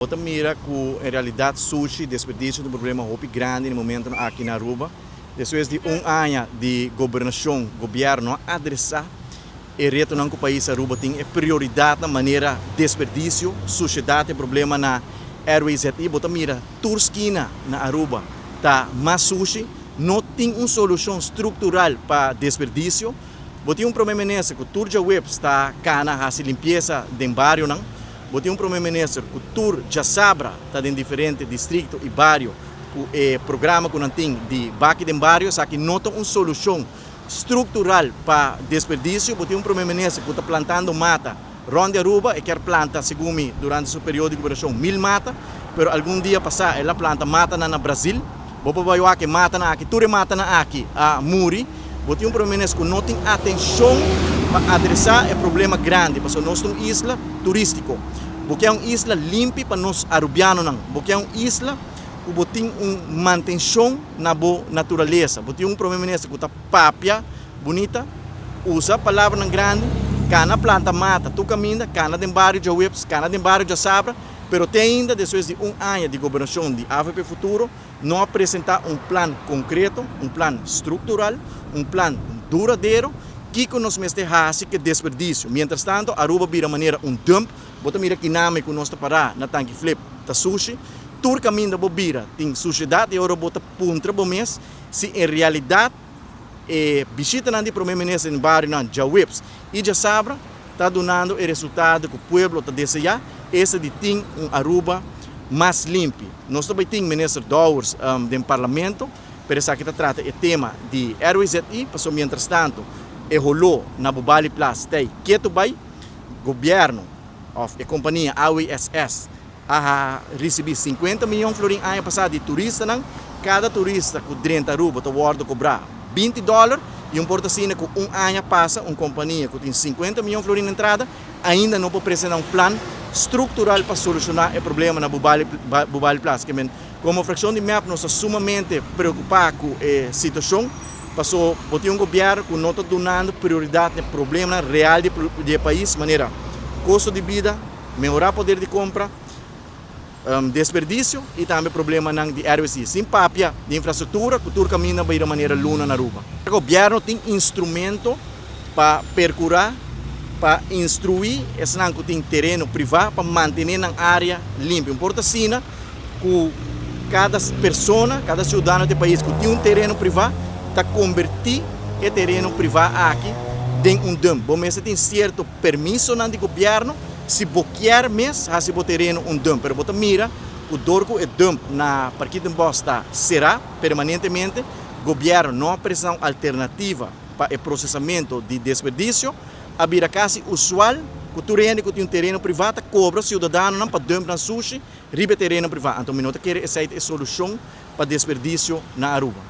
Bo ta mira cu en realidad sushi, desperdicio ta un problema hopi grandi na e momentonan aki na Aruba. Despues di un aña di gobernacion, gobierno no a adresa e retonan cu pais Aruba tin, e prioridadnan manera desperdicio, sushedad, e problema na RWZI. Bo ta mira tur skina na Aruba ta mas sushi, no tin un solucion structural pa desperdicio. Bo tin un Prome Minister cu tur djaweps ta cana haci limpieza den barionan. Bo tin un Prome Minister cu tur djasabra ta den diferente districto y bario cu e programa cu nan tin di Baki den Bario. Esaki no ta un solucion structural pa desperdicio. Bo tin un Prome Minister cu ta plantando mata rond di Aruba. E kier planta, segun mi, durante su periodo di gobernacion 1000 mata, pero algun dia pasa el a planta matanan na Brazil. Bo por bai wak e matanan aki, tur e matanan aki a muri. Bo tin un Prome Minister cu no tin atencion pa adresa e problema grandi, pasobra nos ta un isla turistico. Bo kier un isla limpi pa nos Arubianonan. Bo kier un isla cu bo tin un mantencion na bo naturalesa. Bo tin un Prome Minister cu ta papia bunita, usa palabranan grandi, cana planta mata tur caminda, cana den bario djaweps, cana den bario djasabra, pero te ainda despues di un aña di gobernacion di avp Futuro no a presenta un plan concreto, un plan structural, un plan duradero, kico nos mester haci cu e desperdicio. Mientras tanto Aruba bira manera un dump, bo ta mira kinami cu nos ta para na Tanki Flip ta sushi, tur caminda bo bira tin sushedad y ora bo ta puntra bo mes si en realidad e bishitanan di Prome Minister den barionan djaweps y djasabra ta dunando e resultado cu pueblo ta desea, esta di tin un Aruba mas limpi. Nos ta bay tin Minister Dowers den Parlamento, pero esaki ta trata e tema di RWZI, pasobra mientrastanto e holó na Bubali Plas ta ey keto bay. Gobierno of e compania AWSS a ricibi 50 miyon florin aña pasa di turistanan. Cada turista cu drenta Aruba ta wordo cobra 20 dollar y un por ta asina cu un aña pasa un compania cu tin 50 miyon florin na entrada ainda no por presenta un plan structural pa soluciona e problema na Bubali Plaza. Ke men, como fraccion di mep nos ta sumamente preocupa cu e situacion, paso bo tin un gobierno cu no ta dunando prioridad na e problemanan real di e pais manera costo di bida, mehorá poder di kompra, desperdisio i tambe problemanan di RWC, sin papia di infrastruktura ku tur kaminda bira manera luna na Aruba. Gobièrnu tin instrumento pa perkurá pa instruí esnan ku tin tereno privá pa mantené nan área limpi. Un por ta asina ku kada persona, kada siudadano di e pais ku tin un tereno privá ta kombertí e tereno privá aki den un dump. Bo mester tin sierto permisonan di gobièrnu si bo kier mes hasi bo tereno un dump, pero bo ta mira ku dor ku e dump na Parkietenbos ta será permanentemente, gobièrnu no a presentá un alternativa pa e prosesamento di desperdisio. A bira kasi usual ku tur hende ku tin un tereno privá ta kobra siudadanonan pa dump nan sushi riba e tereno privá. Anto mi no ta kere esei ta e solushon pa desperdisio na Aruba.